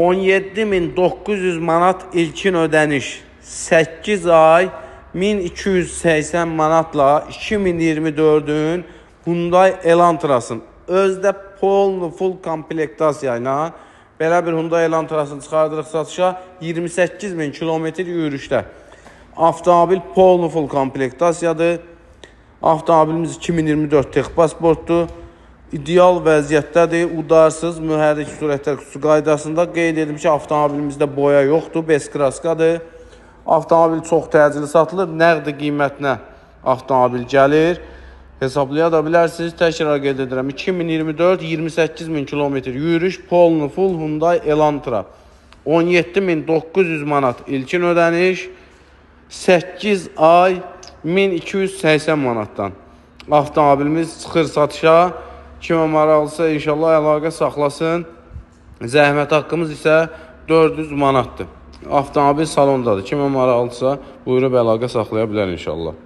17.900 manat ilkin ödəniş. 8 ay 1280 manatla 2024-ün Hyundai Elantrasın özdə polnu full komplektasiya ilə belə bir Hyundai Elantrasını çıxardırıq satışa 28.000 kilometr yürüyüşdə. Avtomobil polnu full komplektasiyadır. Avtomobilimiz 2024 texpasportdur. İdeal vəziyyətdədir, udarsız, mühərrik sürətlər qutusu qaydasında. Qeyd edim ki, avtomobilimizdə boya yoxdur, beskraskadır. Avtomobil çox təcili satılır, nəqdi qiymətinə avtomobil gəlir. Hesablaya da bilərsiniz. Təkrar qeyd edirəm, 2024 28.000 kilometr yürüyüş, polnu full Hyundai Elantra. 17.900 manat ilkin ödəniş, 8 ay 1280 manatdan. Avtomobilimiz çıxır satışa. Kimə maraqlısa inşallah əlaqə saxlasın. Zəhmət haqqımız isə 400 manatdır. Avtomobil salondadır. Kimə maraqlısa buyurub əlaqə saxlaya bilər inşallah.